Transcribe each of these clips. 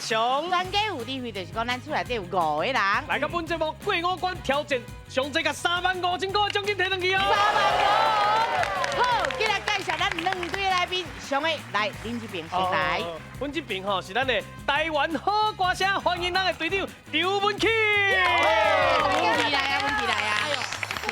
雄。專家有智慧，就是講咱厝內底有五個人。來到本節目過五關挑戰，上濟共35,000塊獎金提轉去哦。3萬五。好，今日介紹咱兩對來賓，上個來恁這邊先來。阮這邊吼是咱的台灣好歌聲，歡迎咱的隊長劉文慶。文琪來啊，文琪來啊。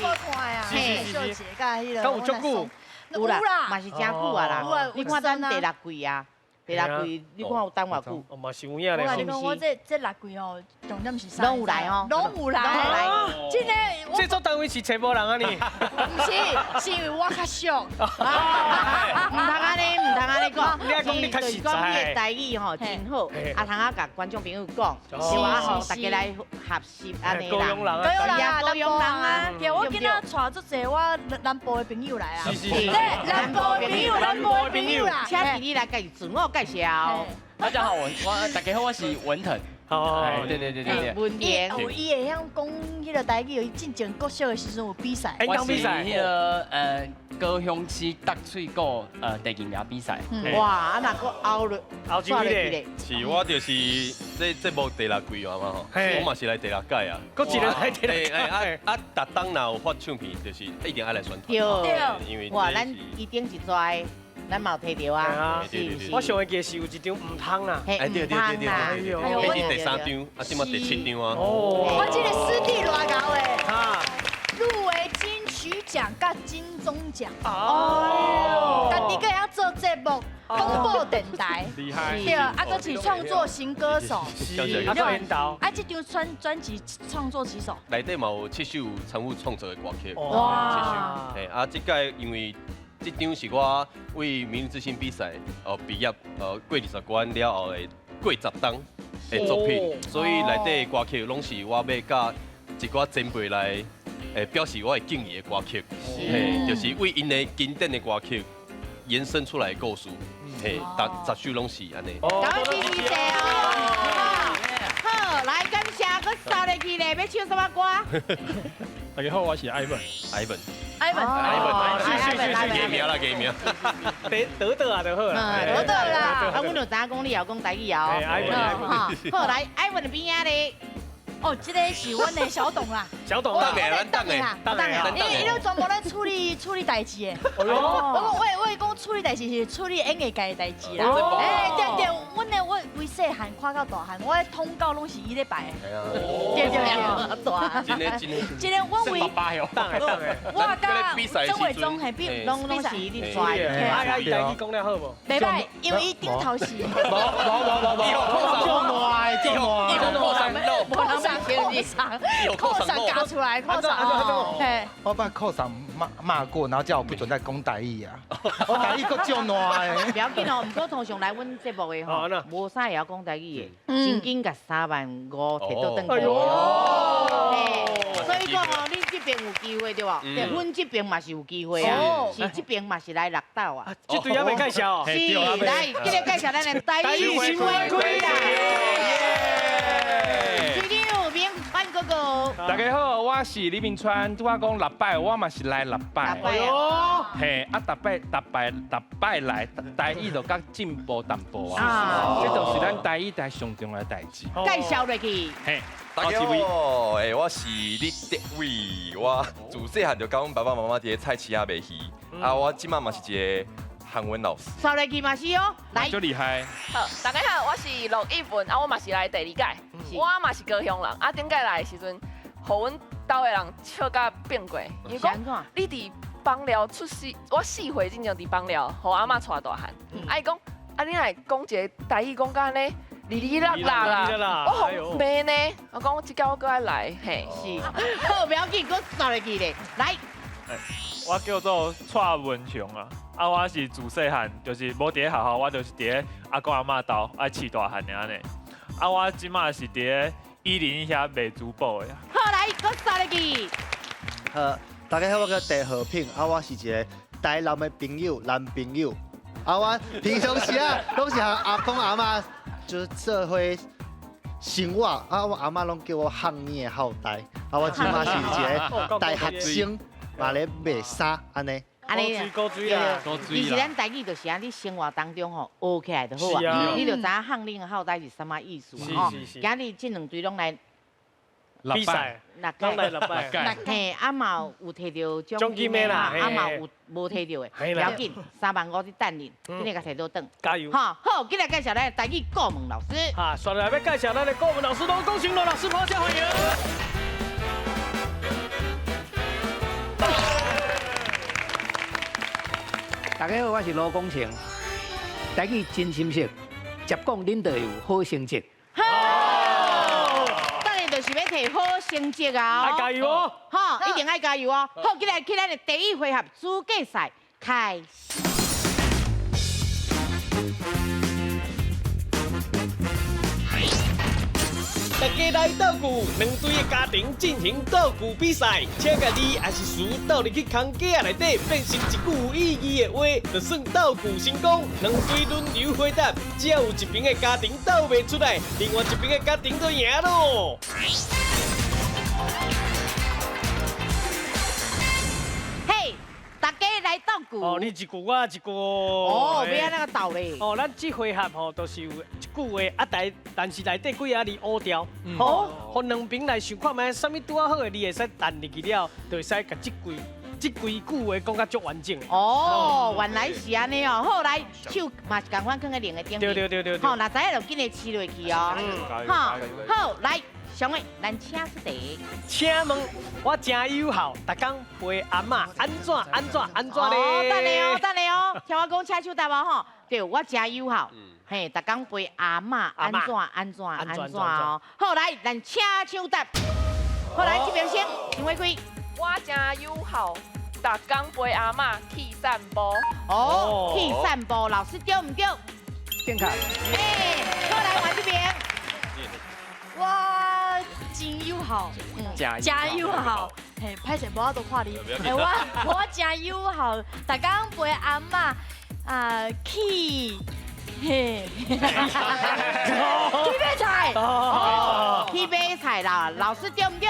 好看啊！是是是，敢有足久？有啦，嘛是真久啊啦。你看咱第六季啊，第六季你看有等偌久？哦，嘛是有影咧。我跟你講，我這六季哦，重點是啥？攏有來哦，攏有來。真的。這組單位是揣無人啊你？毋是，是因為我較俗。毋通按呢，毋通按呢講。你愛講你較實在。講你的台語吼真好，啊通啊共觀眾朋友講，希望予大家來學習按呢啦。高雄人啊，高雄人啊，高雄人啊。對，我今仔帶足濟我南部的朋友來啊。是是是。南部的朋友，南部的朋友啦。請弟弟來家己自我介紹。大家好，我大家好，我是文騰。哦，對對對對對。文騰。伊會曉講彼個台語，伊進前國小的時陣有比賽。演講比賽。彼個高雄市逐喙鼓第二名比賽。哇，啊若閣後落後一位是，我就是這節目第六季啊嘛吼，我嘛是來第六屆啊。閣一個來第六屆。啊，逐冬若有發唱片，就是一定愛來宣傳。對。因為哇，咱一定一跩。咱嘛有提著啊，是我上會記是有一張毋通啦，對對對對對，彼是第三張，啊，這馬第七張啊。我這個師弟偌𠢕的，入圍金曲獎佮金鐘獎，哦，家己閣會曉做節目，廣播電台，厲害，對，啊，閣是創作型歌手，是，啊，閣引導，啊，這張專輯創作幾首？內底嘛有七首參與創作的歌曲，哇，七首，嘿，啊，這屆因為這張是我為明日之星比賽哦畢業過20關了後的過10冬的作品，所以內底歌曲攏是我欲佮一寡前輩來表示我的敬意的歌曲，嘿，就是為𪜶的經典的歌曲延伸出來的故事，嘿，十首攏是按呢。感恩支持者哦。好，來感謝，閣掃入去咧，欲唱啥物歌？大家好，我是艾文。艾文。艾文，艾文，是是是是，藝名啦，藝名。得得得啊，就好啦。得得啦。啊，阮就知影講你會講台語哦。艾文，艾文。好，來，艾文的邊仔咧。哦，這個是阮的小董啦。小董，等的，咱等的，等的。伊咧專門咧處理處理代誌的。我講處理代誌是處理演藝界的代誌啦。哎，對對，阮的我規細漢看到大漢，我的通告攏是伊咧排的。對對對，大。真的真的。真的，我為等的等的。我佮曾偉忠係比攏是伊咧帶的。啊啊，伊台語講了好無？袂歹，因為伊頂頭是。無無無無無。做賴做賴。扣上，扣上夾出來，扣上。我把扣上罵罵過，然後叫我不准再講台語啊！我台語閣足爛的。不要緊哦，毋過通常來阮節目的吼，無啥會曉講台語的，真緊共3萬5摕倒轉去。所以講哦，恁這邊有機會對無？阮這邊嘛是有機會啊，是這邊嘛是來六鬥啊。這隊還未介紹。是，來，這個介紹咱的台語新玫瑰啦。哥哥，大家好，我是李明川。拄仔講六擺，我嘛是來六擺。六擺哦。嘿，啊，逐擺、逐擺、逐擺來，台語就較進步淡薄啊。這就是咱台語台上重要的代誌。介紹落去。嘿，大家好，欸，我是李德偉，我自細漢就佮阮爸爸媽媽佇咧菜市仔賣魚，啊，我這馬嘛是一個韓文老師。掃落去嘛是哦，來。足厲害。好，大家好，我是陸一文，啊，我嘛是來第二屆，我嘛是高雄人，啊，頂屆來的時陣，予阮兜的人笑甲變過，伊講你佇枋寮出世，我4歲進前佇枋寮，予阿嬤帶大漢，啊，伊講，啊，你若講一个台語講甲按呢，哩哩啦啦啦，我予罵呢，我講這屆我閣愛來，嘿，是，好，不要緊，閣掃落去咧，來。我叫做蔡文雄啊，啊，我是自細漢，就是無佇咧學校，我就是佇咧阿公阿嬤兜愛飼大漢的按呢。啊，我這馬是佇咧101遐賣珠寶的。好，來，閣掃落去。好，大家好，我叫鄭和平，啊，我是一個台南的朋友，男朋友。啊，我平常時啊，攏是和阿公阿嬤就是做伙生活，啊，我阿嬤攏叫我漢語的後代，啊，我這馬是一個大學生，嘛咧賣衫按呢。啊，按呢。古锥古锥啦，其實咱台語就是按呢生活當中吼學起來就好啊，你就知影譀冷孝呆是啥物意思啊吼。今日這兩隊攏來比賽，六來六擺，嘿，啊嘛有提著獎金的啦，啊嘛有無提著的，不要緊，3萬5佇等恁，緊來共提倒轉，加油！哈，好，緊來介紹咱的台語顧問老師。哈，煞來欲介紹咱的顧問老師羅公成羅老師，拍掌歡迎。大家好，我是羅公成，台語真深色，接講恁就會有好成績。好，等下就是欲提好成績啊！愛加油哦！好，一定愛加油哦！好，今日去咱的第一回合資格賽開始。大家來鬥句，兩隊的家庭進行鬥句比賽，請共字抑是詞鬥入去空格仔內底，變成一句有意義的話，就算鬥句成功。兩隊輪流回答，只要有一邊的家庭鬥袂出來，另外一邊的家庭就贏囉。嘿，大家來鬥句。哦，你一句我一句。哦，欲按怎個鬥咧？哦，咱這回合吼，都是有一句話啊，但是內底幾个字烏掉，好，予兩邊來想看覓，啥物拄仔好的字會使彈入去了，就會使共這幾句話講甲足完整。哦，原來是按呢哦。好，來，手嘛是仝款囥佇兩个頂面。對對對對。好，若知影就緊來黐落去哦。好，好，來，上位，咱請出題。請問我誠友好，逐工陪阿嬤按怎按怎按怎咧？哦，等下哦，等下哦，聽我講，請手答哦吼。對，我誠友好。嘿，逐工陪阿嬤按怎按怎按怎哦。好，來，咱請手答。好，來，這邊先，陳偉輝。我誠友好，逐工陪阿嬤去散步。哦，去散步，老師對毋對？正確。哎，好，來，換這邊。我真友好，真友好，嘿，歹勢無法度看你。哎，我真友好，逐工陪阿嬤啊去。嘿，去買菜，去買菜啦，老師對毋對？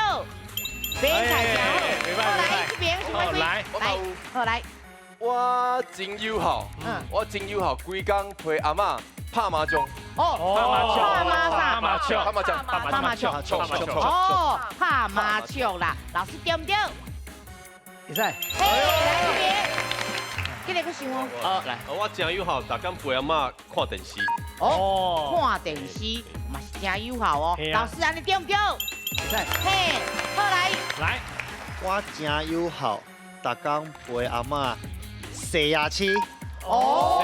買菜真好。好，來這邊，來，來，好來。我真友好，我真友好，規工陪阿嬤拍麻將。哦，拍麻將，拍麻將，拍麻將，拍麻將，哦，拍麻將啦，老師對毋對？會使。嘿，來這邊。這个去想哦。啊，來，我誠友好，逐工陪阿嬤看電視。哦，看電視嘛是誠友好哦。老師，按呢對毋對？嘿，好來。來，我誠友好，逐工陪阿嬤洗牙齒。哦，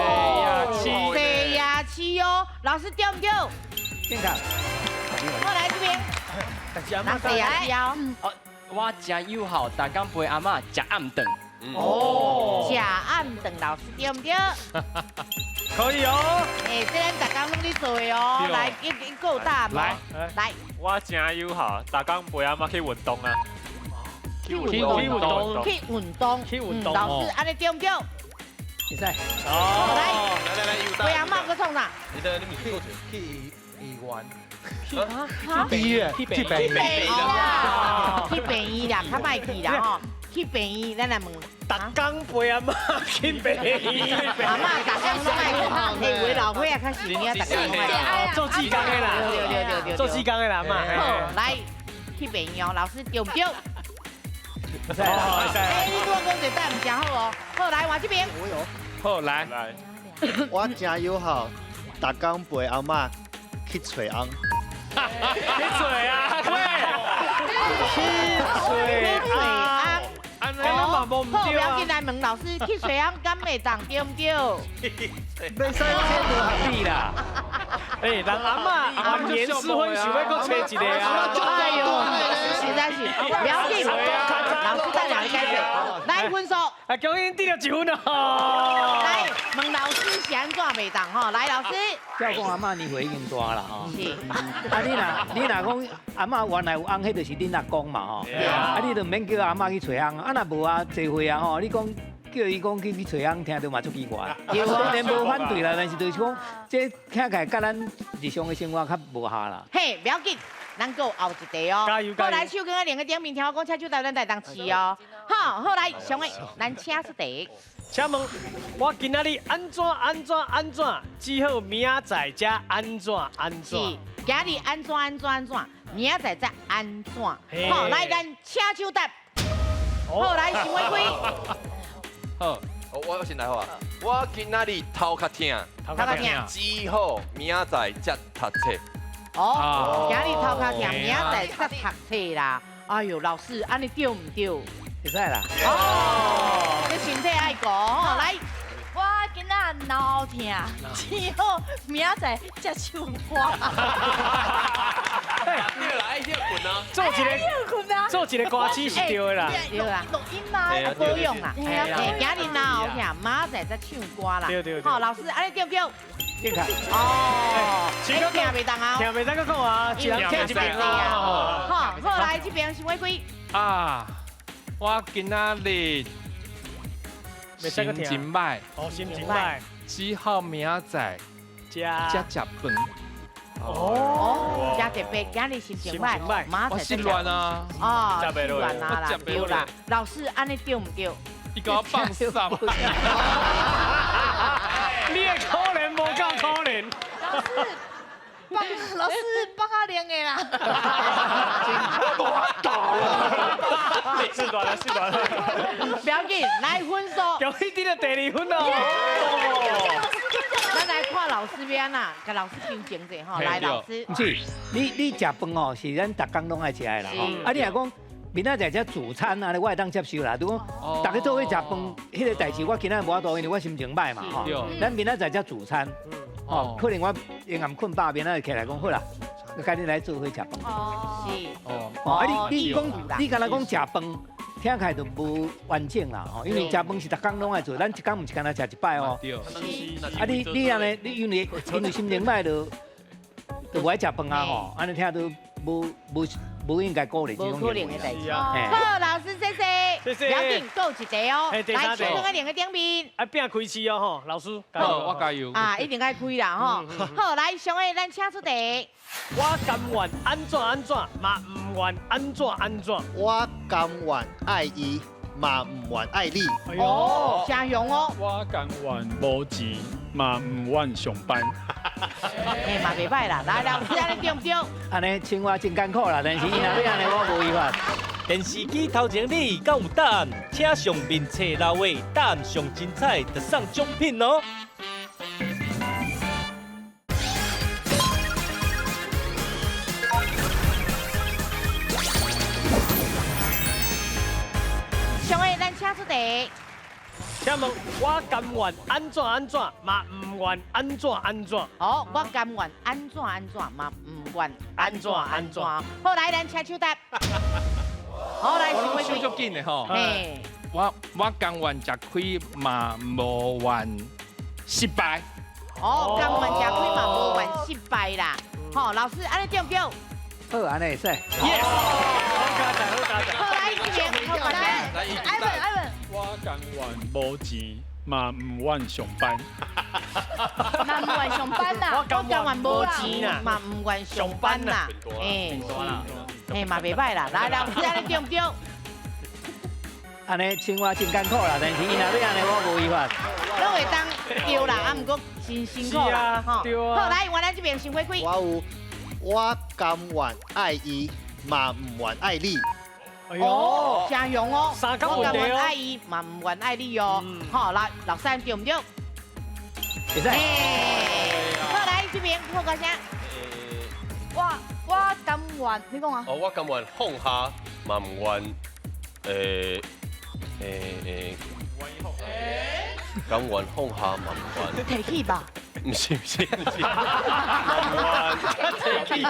洗牙齒，洗牙齒哦。老師對毋對？正確。好，來這邊。人洗牙齒哦。我誠友好，逐工陪阿嬤食暗頓。哦，食暗頓，老師對毋對？可以哦。哎，這咱逐工攏咧做的哦。來，一個答。來，來。我誠友好，逐工陪阿嬤去運動啊。去運動，去運動，去運動。老師，按呢對毋對？會使。哦，來，來來來，陪阿嬤去創啥？你等，你毋是去醫院。去醫院，去病院啦，去病院啦，較歹去啦吼。去病院，咱來問。逐工陪阿嬤去病院。阿嬤逐工攏愛去，欸，有的老歲仔較是有影，逐工攏愛。做志工的啦，對對對對，做志工的啦，阿嬤。好，來去病院，老師對毋對？欸，你拄仔講一個答案真好哦。好，來換這邊。好，來。我誠友好，逐工陪阿嬤去揣翁。去揣啊！去揣翁。好，不要緊，來問老師，去揣翁敢會當對毋對？袂使，這無合理啦。欸，人阿嬤晚年適婚，想欲閣揣一个啊。哎喲，實在是不要緊，老師等下來解釋。來分數。啊，恭喜得著一分哦。來問老師是按怎袂當吼？來，老師。照講阿嬤年歲已經大啦吼。是。啊，你若講阿嬤原來有翁，彼就是恁阿公嘛吼。啊，你就毋免叫阿嬤去揣翁，啊若無啊，濟歲啊吼，你講叫伊講去揣翁，聽著嘛足奇怪。雖然無反對啦，但是就是講，這聽起來佮咱日常的生活較無合啦。嘿，不要緊，咱阁有后一题哦。加油加油好，来，手卷仔两个顶面，听我讲，请手台咱台东市哦。好，好来，上个咱请出题。请问，我今仔日按怎按怎按怎，只好明仔载才按怎按是怎。，今日按怎按怎按怎，明仔载才按怎。嘿好，来，咱请手答。好，来，想袂开。好，我先来好啊。我今仔日头壳疼，头壳疼只好明仔载才读册。哦，今日头壳疼，明仔载才读册啦。哎呦，老师，按呢对毋对？会使啦。哦，这身体爱顾吼，来，我今仔脑痛，只好明仔载才唱歌。你来歇困啊！做一个啊做一个歌曲是对的啦。对啦，录音嘛，保养啦。嘿啊嘿，今日脑痛，明仔载才唱歌啦。对对对好，老师，按呢对毋对？你看。哦，听袂当啊。听袂当阁讲啊，一人听一边啊。好，好来这边想袂开。啊，我今仔日心情歹，哦，心情歹，只好明仔载才食饭。哦，真特别，今日心情歹，明我仔载失恋啊！哦，失失恋啊啦，我吃不对啦。老师，按呢对毋对？伊共我放捒。你的可怜无够可怜。帮老师帮阿玲的啦。四段了，四段了。不要紧，来分数。恭喜得到第二分哦。咱来看老师欲按怎，共老师纠正者吼。来，老师。毋是，你食饭吼是咱逐工拢爱食的啦吼。啊，你若讲明仔载才主餐啊，我会当接受啦。如果逐家做伙食饭，彼个代志我今仔无法度，因为我心情歹嘛吼。咱明仔载才主餐，哦，可能我下暗困饱，明仔就起来讲好啦，赶紧来做伙食饭。是。哦，啊你讲你敢若讲食饭，听起来就无完整啦吼，因为食饭是逐工拢爱做，咱一工毋是干焦食一摆哦。啊你你按呢，你因为心情歹就无爱食饭啊吼，按呢听都无无无应该鼓励这种无可能的代志。啊好，老师谢谢。谢谢不要紧，阁有一题哦。嘿第来，三题请两个两个顶面。爱拼开市哦吼，老师。加油好，我加油。啊，一定爱开啦吼。好，来，上个咱请出题。我甘愿按怎按怎，嘛毋愿按怎按怎。我甘愿爱伊，嘛毋愿爱你。哦，真雄哦。我甘愿无钱，嘛毋愿上班。哎，嘛袂歹啦。来，老师，按呢对毋对？按呢生活真艰苦啦，但是伊若欲按呢，我无依法。电视机头前你敢有答案？请上面册留话，答案上精彩，就送奖品哦。上个咱请出题。请问我甘愿按怎按怎，嘛毋愿按怎按怎。好，我甘愿按怎按怎，嘛毋愿按怎按怎。好，来，咱请手答。好，来，我拢手足紧的吼。嘿。我甘愿食亏嘛无愿失败。哦，甘愿食亏嘛无愿失败啦。好，老师，按呢对毋对？好，按呢会使。 Yes。好，来这边，好，来，艾文，艾文。我甘愿无钱，嘛毋愿上班。嘛毋愿上班啦。我甘愿无钱，嘛毋愿上班啦。哎，哎，嘛袂歹啦。来，老师，按呢对毋对？按呢生活真艰苦啦，但是伊若欲按呢，我无依法。拢会当对啦，啊，毋过真辛苦啦，吼。好，来，原来这边想开开。我有，我甘愿爱伊，嘛毋愿爱你。哦，真雄哦！三我甘愿爱伊，嘛毋愿爱你哦。好，来，老三对毋对？会使。好，来这边好歌声。我甘愿，你讲啊？哦，我甘愿放下，嘛毋愿，甘愿放下嘛毋愿。提起吧。毋是毋是毋是，嘛毋愿提起。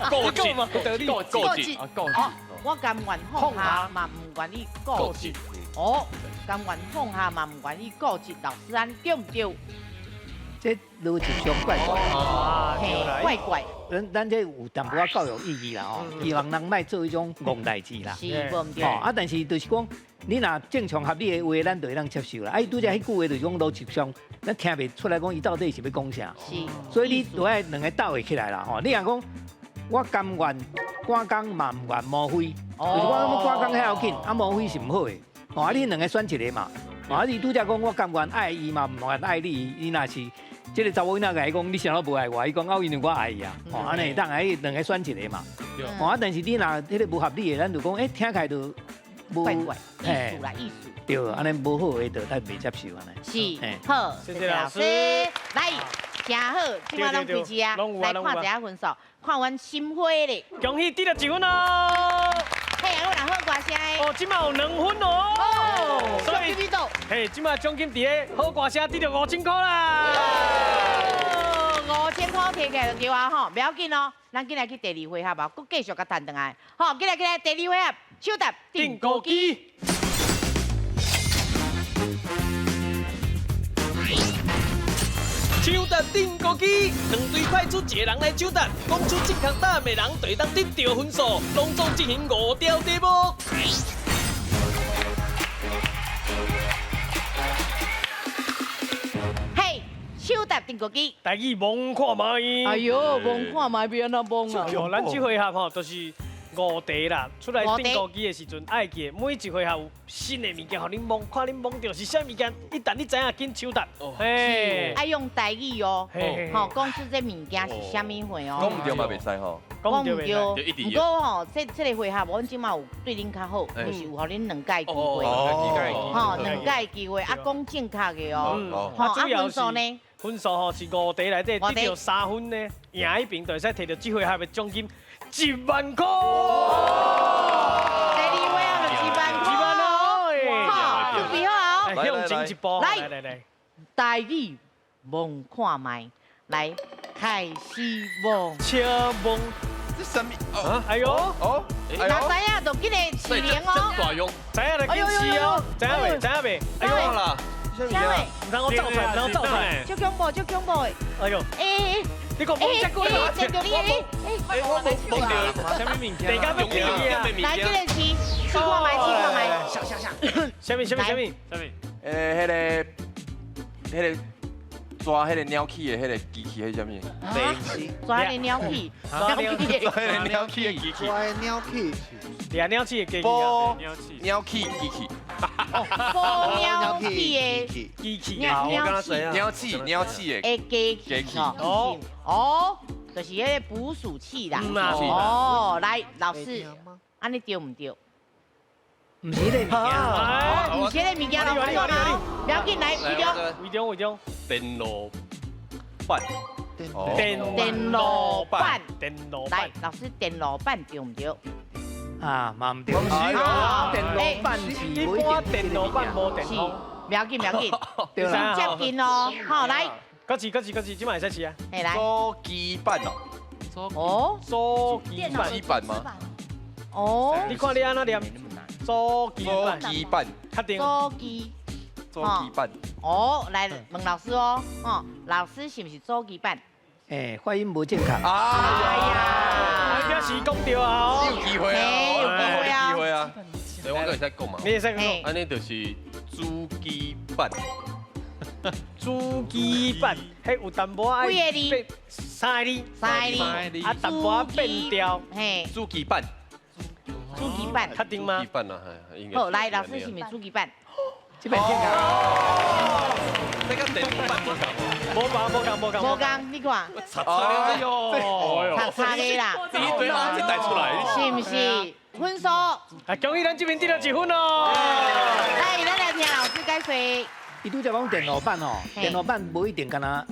固执，固执，固执。我甘愿放下，嘛毋愿意固执。哦，甘愿放下嘛，毋愿意固执。老师按呢对毋对？这逻辑上怪怪。嘿，怪怪。咱这有淡薄仔教育意义啦吼，希望人莫做彼种戆代志啦。是，无毋对。吼啊，但是就是讲，你若正常合理的话，咱就会当接受啦。啊，伊拄才彼句话就是讲逻辑上，咱听袂出来讲伊到底是欲讲啥。是。所以你都爱两个斗会起来啦吼。你若讲我甘願趕工嘛毋願摸灰，就是我趕工遐要緊，啊摸灰是毋好的。哦，啊你兩个選一个嘛。啊你拄才講我甘願愛伊嘛，毋願愛你，你若是這个查某囡仔共伊講，你啥都無愛我，伊講啊因為我愛伊啊。哦，按呢會當愛兩个選一个嘛。哦啊，但是你若彼个無合理的，咱就講，欸，聽起來就無怪怪，意思啦，意思。對，按呢無好的就咱袂接受按呢。是，好，謝謝老師。來，誠好，這擺攏開始啊，來看一下分數，看阮心花咧。恭喜得到一分哦！嘿，有人好歌聲的。哦，這擺有2分哦。哦，所以，嘿，這擺獎金佇咧好歌聲得著5000箍啦。5000箍提起來就對啊吼，不要緊哦，咱緊來去第二回合啊，閣繼續共趁轉來。好，緊來緊來，第二回合，搶答釘孤枝。搶答釘孤枝，兩隊派出一个人來搶答，講出這項答案的人就會當得著分數，攏總進行5條題目。嘿，搶答釘孤枝。台語摸看覓。哎喲，摸看覓，欲按怎摸啊？咱這回合吼，就是5題啦。出來釘孤枝的時陣，愛記每一回合有新的物件，予恁摸，看恁摸著是啥物件。一旦你知影，緊搶答。嘿，愛用台語哦，吼，講出這物件是啥物貨哦。講毋著嘛袂使吼。講毋著。毋過吼，這個回合，阮這馬有對恁較好，就是有予恁2屆機會，吼，2屆機會，啊，講正確的哦。吼，啊，分數呢？分數吼是5題內底得著3分呢，贏彼邊就會使摕著這回合的獎金1萬箍。第二回合就1萬箍。1萬哦，好，準備好哦。向前一步，來來來，台語摸看覓，來開始摸。請摸。這啥物？哎喲，哦，若知影就緊來試靈哦。大用。知影就緊試哦，知影未？知影未？哎喲啦。啥物？毋通我走出來，毋通我走出來。足恐怖，足恐怖的。哎喲。欸欸。你講摸這久啦，欸，到你欸，我摸著啥物物件？地家欲變啊！來，這個是試看覓，試看覓。啥啥啥？啥物啥物啥物？啥物？彼个抓彼个鸟鼠的彼个机器，彼啥物？抓彼个鸟鼠。抓彼个鸟鼠的机器。抓鸟鼠。掠鸟鼠的机器。捕鸟鼠机器。捕鸟鼠的机器。鸟鼠。鸟鼠鸟鼠的机器。哦哦，就是彼个捕鼠器啦。哦，來，老師，按呢對毋對？毋是彼個物件。哦，毋是彼個物件，老師講啊，不要緊，來，魏中。魏中，魏中。電路板。電路板。電路板。來，老師，電路板對毋對？啊，嘛毋對。電路板是一般電路板無電風。不要緊，不要緊，接近哦。好，來。閣試，閣試，閣試，這擺會使試啊。嘿，來。手機板哦。哦。手機板。機板嗎？哦。你看你按怎念？手機板。手機板。確定。手機。手機板。哦，來問老師哦，哦，老師是毋是手機板？欸，發音無正確。哎呀，表示講對啊，有機會啊，有機會啊。對，我閣會使講嘛。你會使講。按呢就是主機板。主機板，彼有淡薄仔。幾個字？三个字。三个字。啊，淡薄仔變調。嘿。主機板。主機板。確定嗎？主機板啊，應該。好，來，老師是毋是主機板？這邊正確。這個電路板無仝，無仝無仝無仝。無仝，你看。插插了，哎喲，插插的啦。第一堆垃圾帶出來。是毋是？分數。啊，恭喜咱這邊得著1分哦。來，咱來聽老師解說。伊拄才講電路板吼，電路板無一定干焦，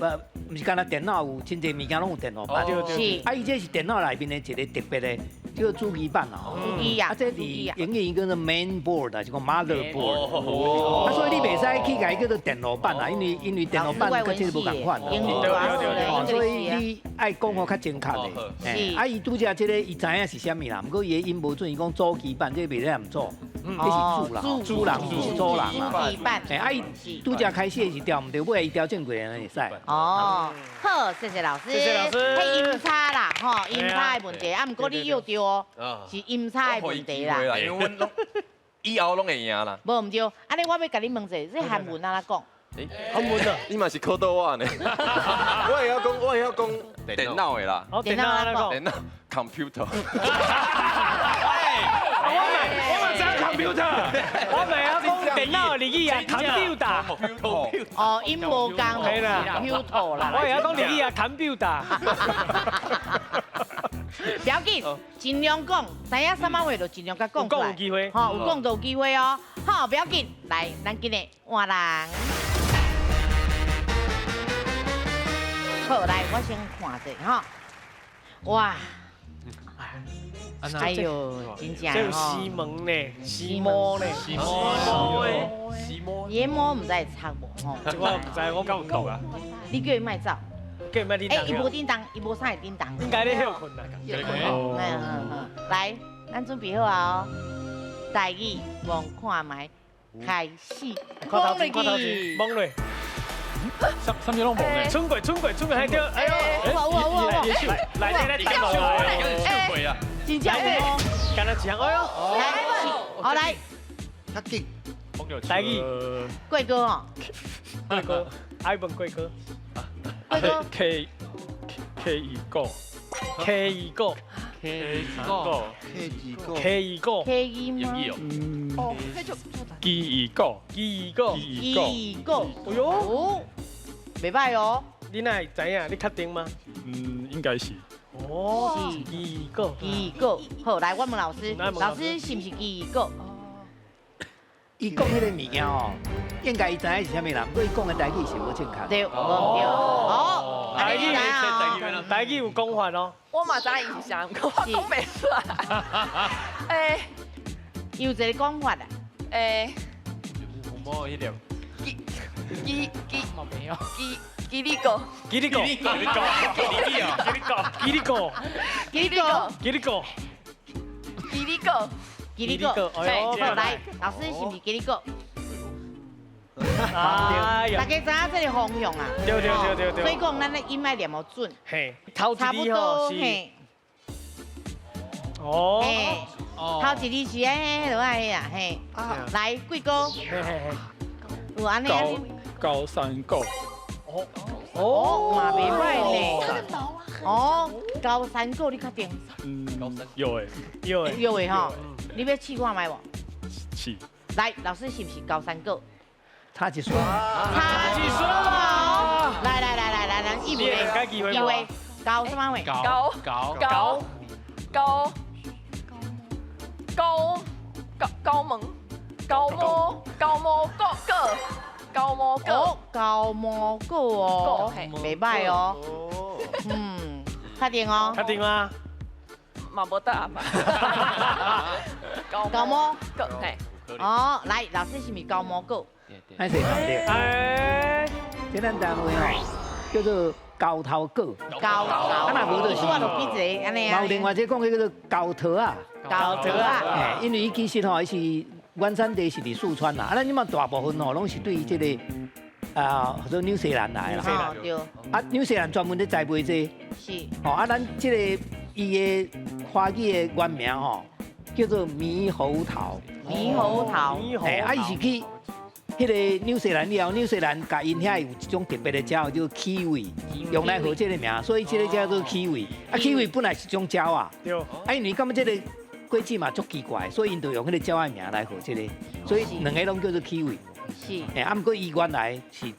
毋是干焦電腦有真濟物件攏有電路板。是。啊，伊這是電腦內面的一個特別的叫主機板啊。主機啊。啊，這佇英語叫做 main board 啊，是講 motherboard。啊，所以你袂使去共伊叫做電路板啊，因為電路板佮這個無仝款。哦，所以你愛講予較正確的。是。啊，伊拄才這個伊知影是啥物啦，毋過伊的音無準，伊講主機板，這袂使毋做。這是主人，主人毋是主人啦。主機板。啊，伊拄才開始是調毋對，尾伊調正過來會使。哦，好，謝謝老師。謝謝老師。彼音差啦，吼，音差的問題，啊，毋過你又對哦，是音差的問題啦。因為阮攏以後攏會贏啦。無毋對，按呢我欲共你問一下，這韓文按怎講？好闷啊！你嘛是考倒我呢？我会晓讲，我会晓讲电脑的啦。电脑按怎讲？电脑 computer。我嘛知 computer，我嘛会晓讲电脑的日语啊，computer。哦，𪜶無仝，computer 啦。我會曉講日語啊，computer。不要緊，盡量講，知影啥物話就盡量共講出來。有講有機會吼，有講就有機會哦。好，不要緊，來，咱今日換人。好，來，我先看者吼。哇！哎呦，真正這有西門呢，西摩呢，西摩的，西摩。研磨毋知會插無吼？這我毋知，我敢有讀啊。你叫伊莫走。叫伊莫叮當。欸，伊無叮當，伊無啥會叮當。應該咧歇睏啦。來，咱準備好啊！台語摸看覓，開始。看頭前，看頭前，摸落。啥啥物攏無呢？春過，春過，春過，還對。哎呦，有有有有。來來來，手過啊！真正有。敢若一項，哎呦。來，好來。較緊。台語。貴哥哦。貴哥，愛問貴哥。貴哥。 K K 二個。 K 二個。 K 二個。 K 二個。 K 二個。 K 二嗎？哦，那就 G 二個。 G 二個。 G 二個。哎呦，袂歹哦。你哪會知影？你確定嗎？嗯，應該是。哦，G 二個。 G 二個。好，來，我問老師，老師是毋是 G 二個？伊講彼個物件哦，應該伊知影是啥物人，不過伊講的台語是無正確。對，無對。哦，台語，台語有講法哦。我嘛知伊是啥，我講袂出來。欸，有一個講法啊。欸，有彼粒。基基基基基里哥。基里哥。基里哥。基里哥。基里哥。基里哥。基里哥。基里哥。基里哥，好，來，老師是毋是基里哥？哎大家知影這個方向啊？對對對對對。所以講，咱的音愛念予準。嘿，頭差不多嘿。哦。頭一字是哎，落來啊嘿。來，貴哥。有按呢。高山狗。哦。哦，嘛袂歹呢。哦，高山狗，你確定？嗯，有誒，有誒，有誒吼。你欲試看覓無？試。來，老師是毋是高山狗？差一歲。差一歲哦。來來來來來來，一位，一位，高什麼位？高高高高高高高門高毛高毛個個高毛個高毛個哦，袂歹哦。嗯，確定哦。確定嗎？嘛無答案吧。高毛個嘿。哦，來，老師是毋是高毛個？歹勢毋對。哎，這咱台灣吼叫做高頭果。高頭。啊，若無就是。我就比一個按呢啊。嘛有另外一個講叫做高桃仔。高桃仔。嘿，因為伊其實吼，伊是原產地是佇四川啦，啊，咱這馬大部分吼攏是對這個啊，做紐西蘭來啦。哦，對。啊，紐西蘭專門咧栽培這個。是。吼，啊，咱這個伊的華語的原名吼叫做獼猴桃。獼猴桃。嘿，啊，伊是去彼個紐西蘭了後，紐西蘭共𪜶遐有一種特別的鳥叫 kiwi，用來號這個名，所以這個叫做 kiwi。啊，kiwi 本來是種鳥啊。對。啊，因為感覺這個果子嘛足奇怪，所以𪜶就用彼個鳥仔名來號這個，所以兩個攏叫做 kiwi。是。欸，啊，毋過伊原來是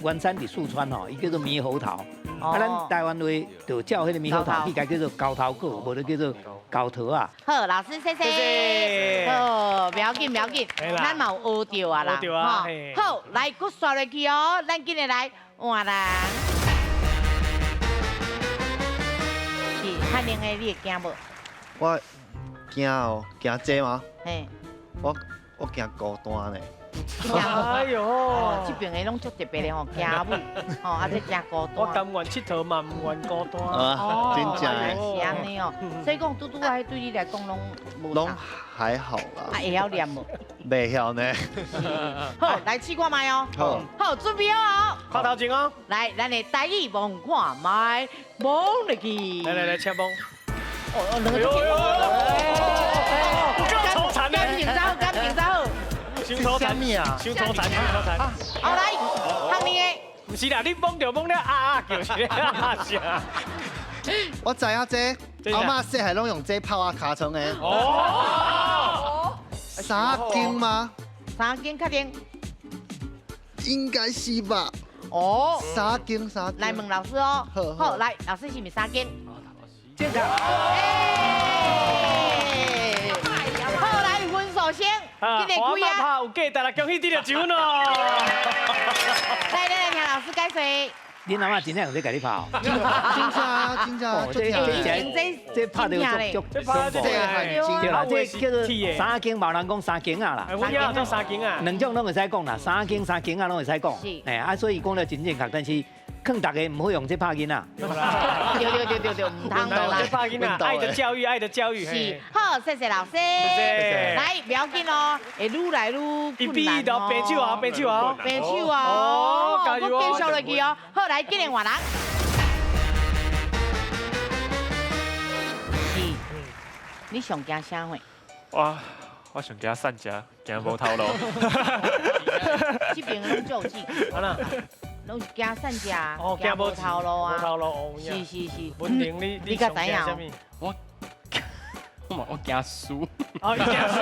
原產佇四川吼，伊叫做獼猴桃。啊，咱台灣話就照彼個獼猴桃，伊家叫做高頭果，無就叫做高桃仔。好，老師謝謝。好，不要緊，不要緊，咱嘛有學著啊啦。學著啊。好，來，閣刷落去哦，咱緊來來換人。是，漢寧的，你會驚無？我驚哦，驚這嗎？嘿。我驚孤單呢。哎呦，這邊的攏足特別的吼，驚母，吼，啊這誠孤單。我甘願𨑨迌嘛，毋願孤單。啊，真正的。是按呢哦，所以講拄拄仔對你來講攏無攏還好啦。啊，會曉念無？袂曉呢。好，來試看覓哦。好。好，準備好哦。看頭前哦。來，咱的台語摸看覓，摸入去。來來來，請摸。哦哦，兩個。夠慘感情走，感情走。傷粗殘，傷粗殘，傷粗殘。好來。康你的。毋是啦，你摸著摸了啊啊叫是咧啊啥？我知影這，阿嬤細漢攏用這泡仔尻川的。哦，三更嗎？三更確定？應該是吧。哦，三更三更。來問老師哦。好，來，老師是毋是三更？正確。好，來分數先，今日開啊！拍有價值啦，恭喜得到一分哦。來，來來，聽老師解說。恁阿嬤真正用這共你拍哦？真正真正，這拍得足足恐怖。對啦，這叫做三更，嘛有人講三更仔啦。我叫做三更仔。兩種攏會使講啦，三更三更仔攏會使講。是。哎啊，所以講了真正確，但是勸大家毋好用這拍囡仔。對對對對對，毋通啦。這拍囡仔，愛的教育，愛的教育。是，好，謝謝老師。來，不要緊哦，會愈來愈困難哦。 1比1，平手啊，平手啊。平手啊。哦，加油哦。繼續落去哦。好，來，今日換人。是，你上驚啥貨？我上驚散食，驚無頭路。這邊攏足有志氣。攏是驚散食，驚無頭路啊！無頭路哦，是是是。文玲，你你較知影？我驚輸。哦，驚輸，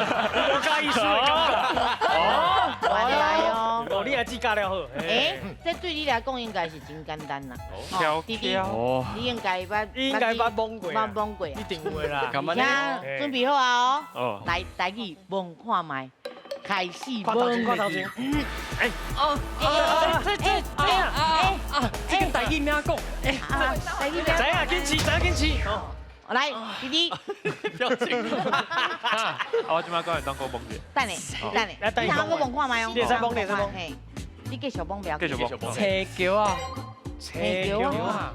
我佮意輸的感覺。哦，原來哦。哦，你也只教了好。欸，這對你來講應該是真簡單啦。弟弟，你應該捌，應該捌摸過，捌摸過。一定會啦。而且準備好啊哦。來，台語摸看覓。開始看頭前，看頭前。哎，哦，這這這啊啊！這個台語名講，哎，台語名。知影緊試，知影緊試。來，弟弟。表情。我這擺講會當閣摸者。等下，等下，你通閣摸看覓哦。你會使摸，你會使摸。你繼續摸不要緊。繼續摸。車橋啊，車橋啊。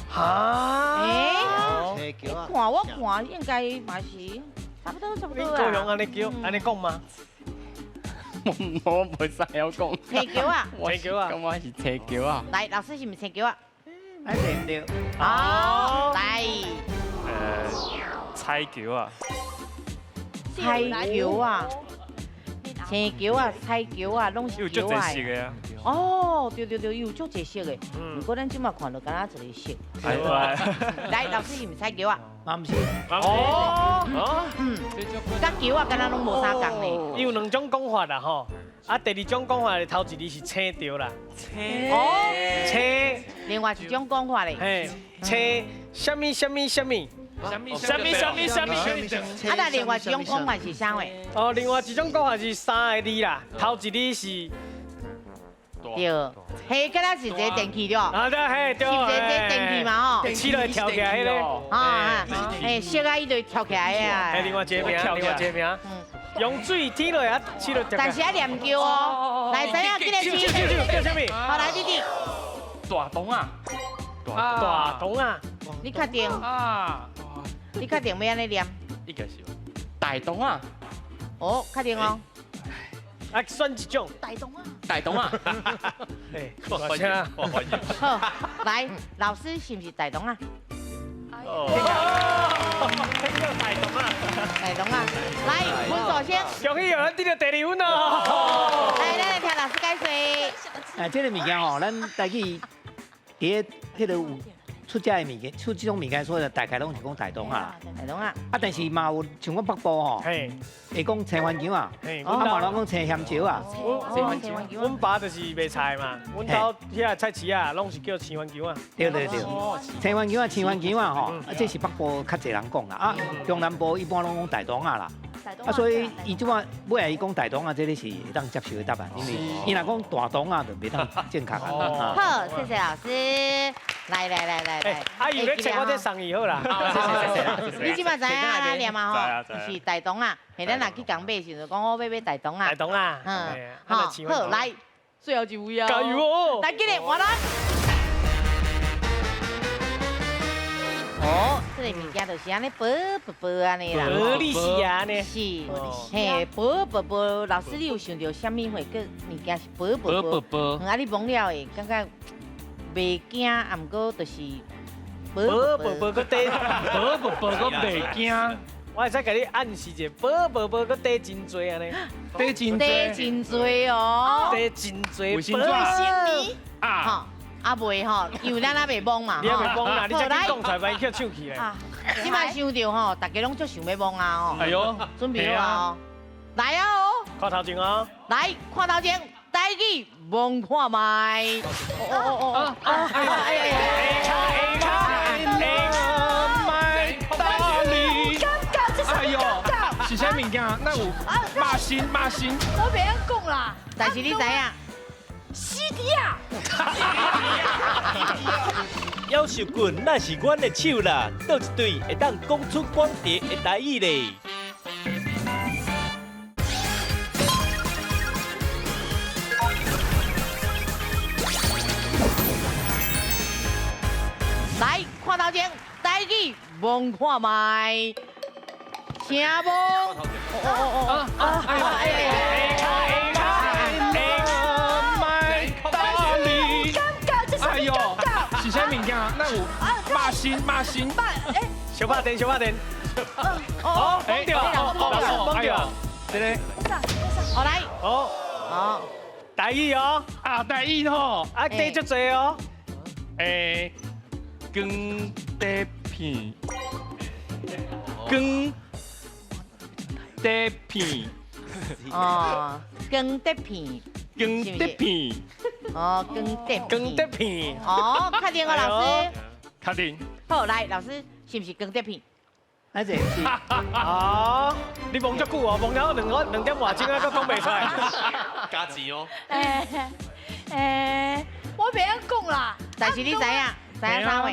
哈？欸？看我看應該嘛是差不多差不多啊。恁高雄按呢叫，按呢講嗎？我袂使曉講。車橋啊！車橋啊！感覺是車橋啊。來，老師是毋是車橋啊？哎，對毋對？好，來。彩橋啊。彩橋啊！車橋啊，彩橋啊，攏是橋啊。有足濟色的啊。哦，對對對，有足濟色的。毋過咱這馬看著敢若一個色。來，老師是毋是彩橋啊？嘛毋是。哦，嗯，佮橋仔敢若攏無相仝呢。伊有兩種講法啦吼，啊，第二種講法頭一字是青著啦。青。哦。青。另外一種講法咧。嘿，青，啥物啥物啥物。啥物啥物啥物啥物。啊，那另外一種講法是啥貨？哦，另外一種講法是三個字啦，頭一字是。對，嘿，敢若是一個電器對。啊對，嘿對。是一個電器嘛吼。試落跳起來彼個。啊，嘿，熟啊，伊就跳起來啊。嘿，另外一個名，另外一個名。用水天落啊，試落。但是愛念叫哦，來，知影今日手手手叫啥物？好，來弟弟。大同啊。大同啊。你確定？啊。你確定欲按呢念？應該是。大同啊。哦，確定哦。啊，選一種。大同啊。大同啊。哎，歡迎，歡迎。好，來，老師是毋是大同啊？哦，大同啊，大同啊，來，分數先。恭喜有人得到第二分哦。來，咱來聽老師解說。哎，這個物件吼，咱台語佇彼個有出這个物件，出這種物件，所以大概攏是講大同啊。大同啊。啊，但是嘛有像阮北部吼，會講青番薑啊，啊嘛有人講青鹹椒啊。阮爸就是賣菜嘛，阮兜遐菜市啊，攏是叫青番薑啊。對對對，青番薑啊，青番薑啊吼，啊這是北部較濟人講啦，啊中南部一般攏講大同啊啦。啊，所以伊這擺尾仔伊講大同啊，這个是會當接受的答案，因為伊若講大同啊，就袂當正確啊。好，謝謝老師。來來來來來，阿姨，你切我這送伊好啦。謝謝謝謝。你這擺知影按怎念啊吼？是大同啊，嘿，咱若去共買時陣，講我欲買大同啊。大同啊。嗯，好，好，來，最後一位啊。加油哦！來，今日換人。哦，這個物件就是按呢薄薄薄按呢啦。薄利是按呢。是，嘿，薄薄薄。老師，你有想著啥物貨？閣物件是薄薄薄。薄啊，你摸了會感覺袂驚，啊，毋過就是薄薄薄閣短，薄薄薄閣袂驚。我會使共你暗示者，無無無，閣短真濟按呢。短真短真濟哦。短真濟。衛生紙啊。啊袂吼，因為咱還袂摸嘛。你還袂摸啦，你才去講出來，萬一叫搶去咧。這擺想著吼，大家攏足想欲摸啊吼。哎喲，準備好啊！來啊哦！看頭前哦。來，看頭前，台語摸看覓。哦哦哦哦！哎呀哎呀！哎呦，是啥物件？那有肉身肉身。我袂晓講啦。但是你知影？死猪啊！夭壽棍那是阮的手啦，佗一對會當講出廣地的台語咧？來，看頭前，台語摸看覓，聽無？哦哦哦哦！哎呀哎呀！哎呦，是啥物件？那有肉身肉身。小拍電，小拍電。哦，講著，講著，這個。好來。好。好。台語哦。啊，台語吼。啊，短足濟哦。欸，光碟片，光碟片。哦，光碟片。光碟片。哦，光碟光碟片。哦，確定哦，老師。確定。好，來，老師，是毋是光碟片？啊，這是。哦，你摸足久哦，摸了兩點外鐘啊，閣講袂出來。加錢哦。我袂曉講啦。但是你知影，知影啥話？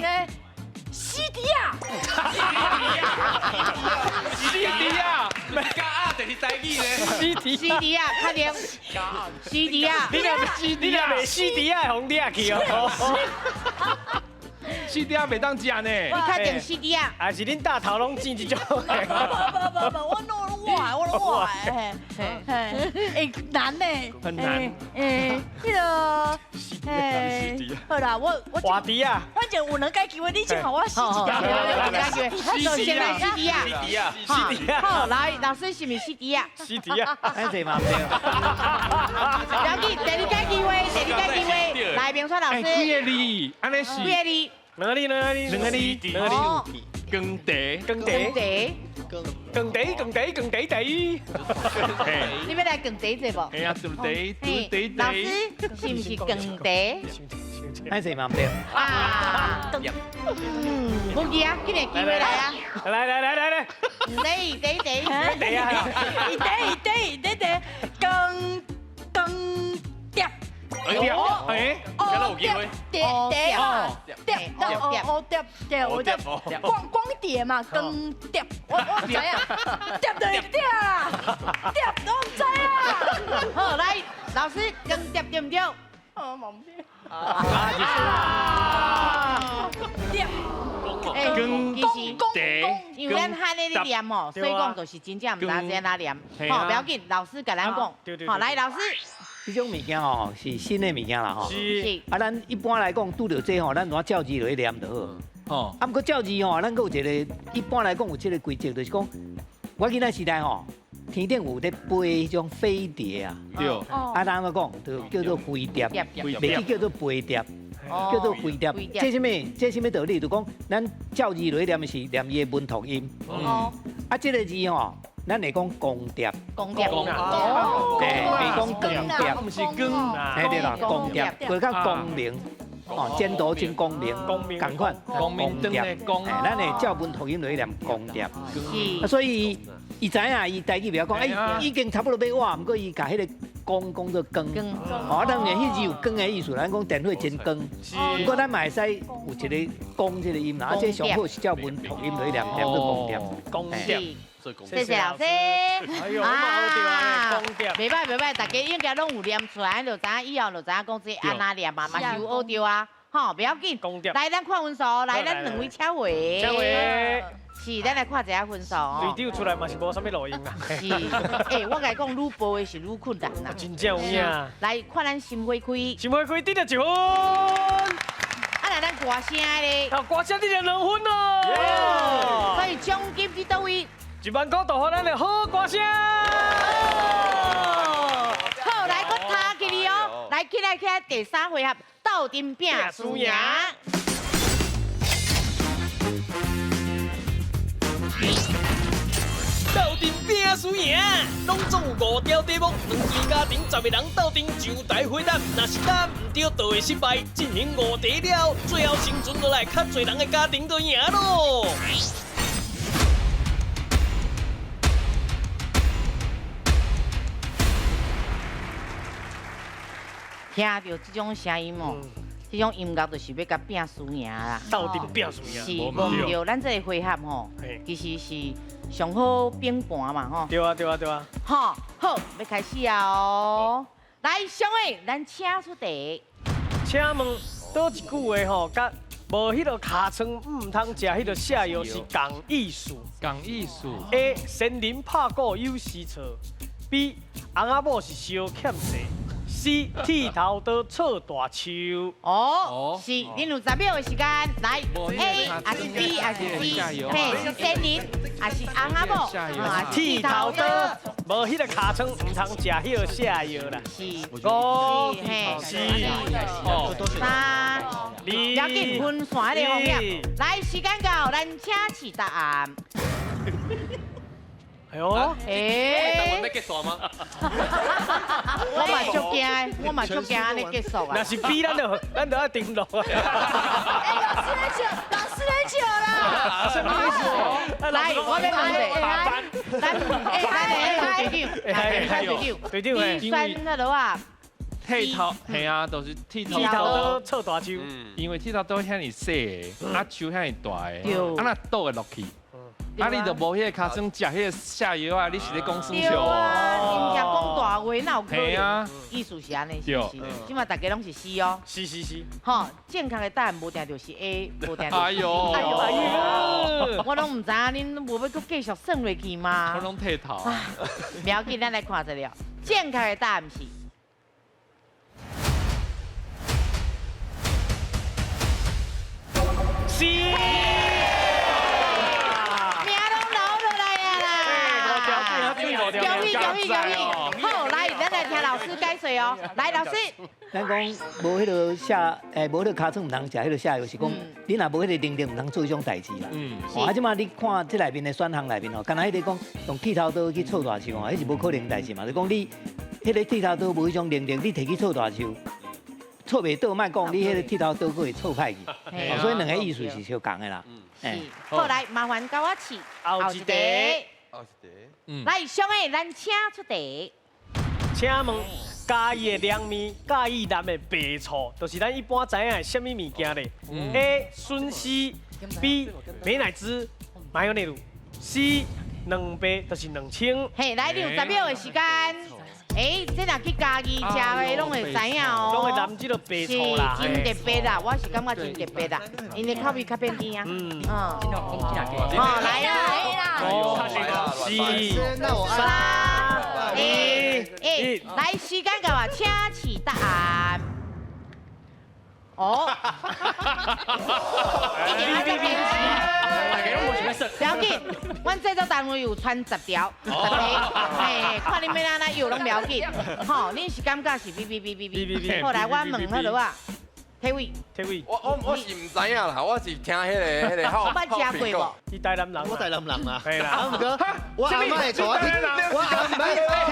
死豬啊！死豬啊！加啊，就是台語咧。死豬。死豬啊，確定。死豬啊！你若你若袂死豬啊，會予掠去哦。死豬啊，袂當食呢。你確定死豬啊？還是恁大頭攏剪這種？無無無，我攏我攏我的，嘿，欸難呢，很難。欸，彼个，欸，好啦，我活豬啊，反正有兩個機會，你先予我試一下。兩個機會，先來死豬啊！死豬啊！死豬啊！好，來，老師是毋是死豬啊？死豬啊！安這嘛對。要緊，第二個機會，第二個機會，來，明川老師。幾個字？按呢是。幾個字？兩個字，兩個字，兩個字，兩個字。光茶，光茶，光茶，光茶，光茶茶。你欲來光茶者無？嘿啊，茶茶茶。老師是毋是光茶？歹勢嘛毋對。啊，無記啊，今日機會來啊！來來來來來。茶茶茶。茶啊！茶茶茶茶，光光碟。哎，哦，碟碟碟嘛，碟，哦哦碟碟，我碟光光碟嘛，光碟，我毋知影，碟就是碟啊，碟我毋知啊。好，來，老師，光碟對毋對？哦，嘛毋對。啊，碟。其實，因為咱漢咧咧念吼，所以講就是真正毋知怎啊念。吼，不要緊，老師共咱講。好，來，老師。這種物件吼是新的物件啦吼。是。啊，咱一般來講拄著這吼，咱怎照字落去念就好。哦。啊，毋過照字吼，咱閣有一個，一般來講有這個規則，就是講，我囡仔時代吼，天頂有咧飛彼種飛碟啊。對。啊，咱按怎講，就叫做飛碟，袂去叫做飛碟，叫做飛碟。這啥物？這啥物道理？就講咱照字落去念是念伊的文讀音。哦。啊，這個字吼。咱會講光碟，光碟，對，袂講光碟，毋是光，嘿對啦，光碟，閣較光明，哦，前途真光明，仝款，光明燈的光，咱會照文讀音落去念光碟，啊，所以伊知影，伊台語袂曉講，哎，已經差不多欲倚，毋過伊共彼个光講做光，哦，當然彼字有光的意思，咱講電火真光，毋過咱嘛會使有一个光這个音啦，啊，這上好是照文讀音落去念，念做光碟，光碟。謝謝老師。啊，袂歹袂歹，大家應該攏有念出來，就知影以後就知影講這按怎念嘛，嘛是有學著啊。吼，不要緊。來，咱看分數，來，咱兩位請回。請回。是，咱來看一下分數哦。隊長出來嘛是無啥物路用啊。是，欸，我共你講，愈報的是愈困難啦。真正有影。來，看咱心花開。心花開得著1分。啊，來咱歌聲咧。啊，歌聲得著2分哦。所以獎金佇佗位？ 1万块就予咱的好歌声。好，来，阁踢起你哦，来起来起来，第三回合斗阵拼输赢。斗阵拼输赢，拢总有5条题目，两队家庭10个人斗阵上台回答，若是答毋对，就会失败。进行5题了，最后生存落来较济人的家庭就赢咯。听到这种声音哦，这种音乐就是欲共拼输赢啦。斗阵拼输赢，是，无毋对。咱这个回合吼，其实是上好拼盘嘛吼。对啊，对啊，对啊。吼，好，欲开始啊哦。来，上位，咱请出题。请问佗一句话吼，佮无彼个尻川毋通食彼个泻药是仝意思？仝意思。 A. 仙人拍鼓有时错。B. 翁仔某是相欠债。C. 剃头刀错大树。哦，是，恁有10秒的时间，来 A 还是 B 还是 C？嘿，是仙人，还是翁仔某？剃头刀，无彼个尻川，毋通食彼个泻药啦。是。5、4、3、2，要紧分散彼个风险。来，时间到，咱请示答案。哎呦，哎，单元欲结束吗？我嘛足惊，我嘛足惊按呢结束啊！若是 B，咱就爱停落啊！哎，老师咧笑，老师咧笑啦！什么意思？来，我欲问者，咱咱的队长，队长，你选那落啊？剃头，系啊，就是剃头剃头刀错大树，因为剃头刀遐尔细的，啊树遐尔大的，啊若倒会落去。啊！你就无彼个尻川食彼个泻药啊！你是咧讲耍笑啊？真正讲大话哪有可能？意思是按呢，是毋是？这马大家拢是 C 哦。是是是。吼，正确的答案无定就是 A，无定就是 C。哎呦哎呦！我拢毋知影，恁无欲阁继续算落去吗？我拢剃头。不要紧，咱来看一下，正确的答案是。 C。恭喜恭喜恭喜！好，来，咱来听老师解说哦。来，老师。咱讲无彼个下，无彼个尻川毋通食彼个泻药，是讲你若无彼个能力，毋通做彼种代志啦。啊，这马你看这内面的选项内面吼，敢若彼个讲用剃头刀去错大树吼，彼是无可能代志嘛。就讲你彼个剃头刀无彼种能力，你提去错大树，错袂倒，莫讲你彼个剃头刀阁会错歹去。所以两个意思是相仝的啦。是。好，来，麻烦共我试后一题。后一题。来，上个咱请出题。请问嘉义的凉面、嘉义南的白醋，就是咱一般知影的啥物物件咧？A. 笋丝，B. 美乃滋、马友内卤，C. 两白，就是2000。嘿，来，你有10秒的时间。哎，这若去嘉义食的，拢会知影哦。拢会淋这个白醋啦。是真特别啦，我是感觉真特别啦，因的口味较变甜啊。嗯。好，来啦。 4、3、2、1，来，时间到啊，请示答案。哦。一定爱再坚持。不要紧，阮制作单位有传10条，10题，嘿，看恁欲按怎用拢不要紧。吼，恁是感觉是 B B B B B。后来我问好了啊，体伟，体伟，我是毋知影啦，我是听彼个好。我捌食过无？你台南人，我台南人啊。嘿啦，啊，毋过我阿嬷会带我去，我阿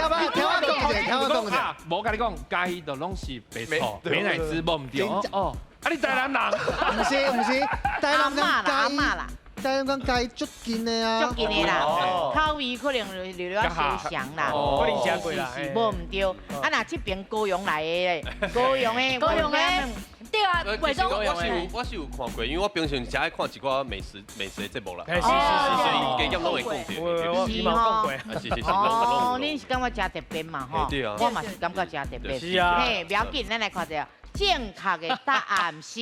嬷听我讲者，听我讲者。无共你讲，嘉义就拢是白醋、美乃滋，无毋对哦。啊，你台南人？毋是毋是，台南人嘉义。台南讲嘉义足近的啊，足近的啦，口味可能略略相像啦，可能食过啦，是无毋对。啊，若这边高雄来的，高雄的，高雄的，对啊，伟忠，我是有看过，因为我平常诚爱看一寡美食的节目啦，是，所以加减拢会讲著。是吼，是。哦，恁是感觉诚特别嘛吼？对啊，我嘛是感觉诚特别。是啊，嘿，不要紧，咱来看一下正确的答案是。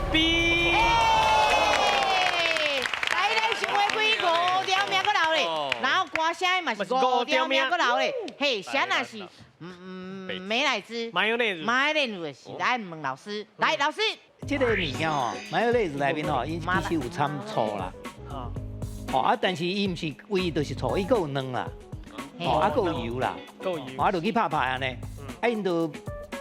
B。来，咱想话开5条命阁留咧，然后歌声嘛是5条命阁留咧。嘿，啥若是美乃滋，马友内马友内是来问老师，来老师。這個物件吼，マヨネーズ內面吼，伊其實有摻醋啦。哦啊，但是伊毋是唯一就是醋，伊閣有卵啦，哦啊，閣有油啦，啊，就去拍拍按呢，啊，𪜶就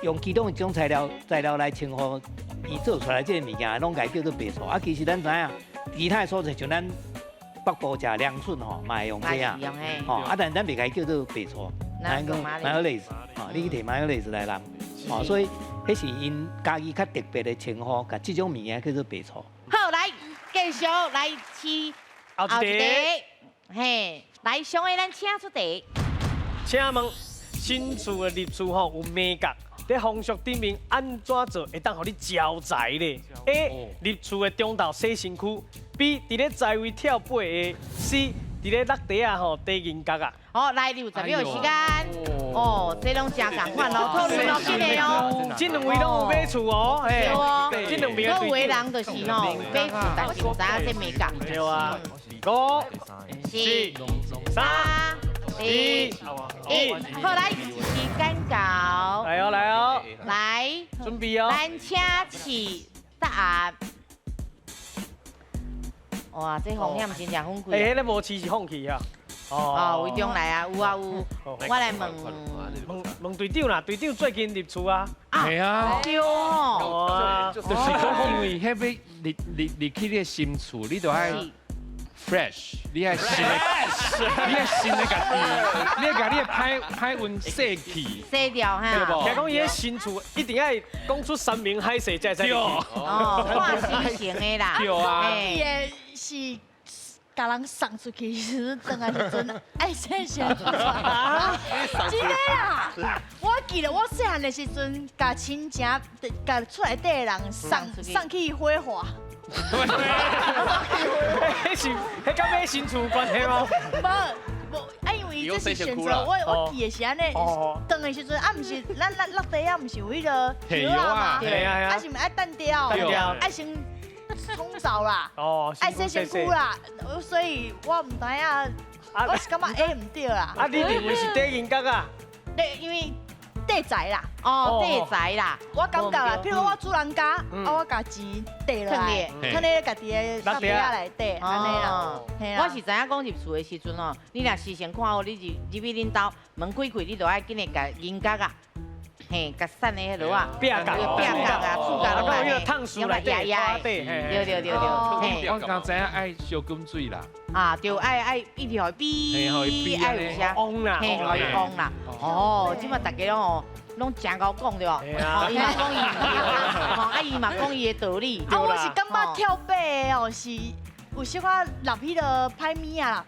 用其中一種材料來稱呼伊做出來這個物件，攏共叫做白醋。啊，其實咱知影，其他的所在像咱北部食涼筍吼，嘛會用這啊，吼啊，但咱袂共伊叫做白醋，咱講マヨネーズ，吼，你去提マヨネーズ來淋，吼，所以彼是𪜶家己較特別的稱呼，共這種物件叫做白醋。好，來繼續來試。後一題，嘿，來上個咱請出題。請問新厝的入厝吼有眉角，佇風俗頂面按怎做會當予你招財咧？A. 入厝的中晝洗身軀；B. 佇咧財位跳八下；C. 佇咧落地仔吼缀銀角仔。好，來你有10秒的時間。哦，這攏誠仝款哦，討論落緊的哦。這兩位攏有買厝哦，對哦。這兩邊有的人就是吼買厝，但是毋知影這眉角。對啊。5、4、3、2、1，好，來，時間到。來哦，來哦。來，準備哦。咱請試答案。哇，這風險真正很貴。欸，彼個無試是放棄啊。哦，魏中來啊，有啊有。我來問問問隊長啦，隊長最近入厝啊。係啊。對哦。就是講，因為彼欲入去你的新厝，你就愛 fresh，你愛新的，你愛新的家己，你愛共你的歹歹運洗去，洗掉哈。對無？聽講伊的新厝一定愛講出山盟海誓才會使入去。哦，看心情的啦。對啊。伊的是共人送出去時，轉來時陣愛洗身軀。真的啦！我記得我細漢的時陣，共親情、共厝內底的人送去火化。彼是，彼佮買新厝有關係嗎？無，啊，因為這是選擇，我記的是按呢，轉的時陣啊，毋是咱落地仔，毋是有彼个葉仔嘛？啊是毋愛歎掉，愛先沖澡啦，愛洗身軀啦，所以我毋知影，我是感覺會毋對啦。啊，你認為是綴銀角啊？對，因為。綴財啦，哦，綴財啦，我感覺啦，譬如我主人家，啊，我共錢綴落來，囥咧家己的落袋仔內底，按呢啦。我是知影講入厝的時陣哦，你若事先看好，你入去恁兜門開開，你就愛緊來共銀角仔，嘿，共散的彼落仔，壁角、壁角啊，厝角落來，用來壓壓的，對對對對。我剛知影愛燒滾水啦。啊，對，愛一直予伊比，愛有啥，嘿，予伊旺啦。哦，這馬大家攏哦，攏誠𠢕講對無？哦，伊嘛講伊毋對，吼，啊伊嘛講伊的道理。啊，我是感覺跳八个哦，是有小可落彼个歹物仔啦。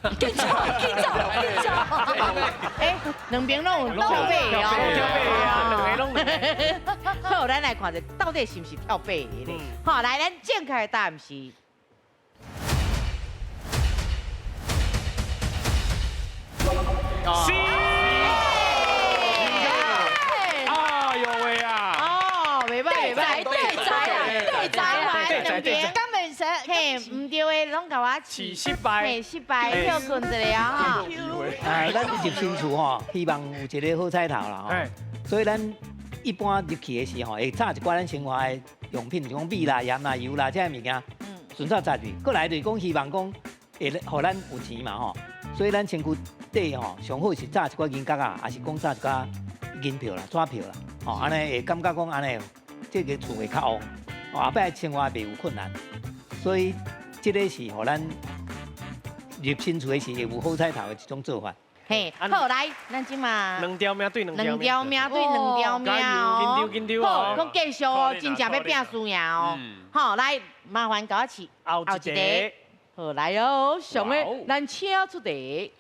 緊走，緊走，緊走！欸，兩邊攏有跳八个哦，跳八个啊，兩个攏。好，咱來看一下到底是毋是跳八個咧？好，來，咱正確的答案是。 C。哎呦喂啊！哦，袂歹袂歹，對仔啊，對仔啊，對仔，敢袂使？嘿，毋對的，攏共我試失敗，嘿，失敗，歇睏一下啊！啊，咱入新厝吼，希望有一个好彩頭啦吼，所以咱一般入去的時候，會紮一寡咱生活的用品，像講米啦、鹽啦、油啦這些物件，順手紮入去。過來就是講希望講會予咱有錢嘛吼，所以咱身軀底吼上好是紮一寡銀角仔，抑是講紮一寡銀票啦、紙票啦，吼，按呢會感覺講按呢，這个厝會較旺，後擺生活袂有困難。所以這个是予咱入新厝的時會有好彩頭的一種做法。嘿，好來，咱這馬兩條命對兩條兩條命對兩條命哦。緊張緊張哦。好，閣繼續哦，真正欲拼輸贏哦。好，來，麻煩共我試後一題。好，來哦，上个咱請出題。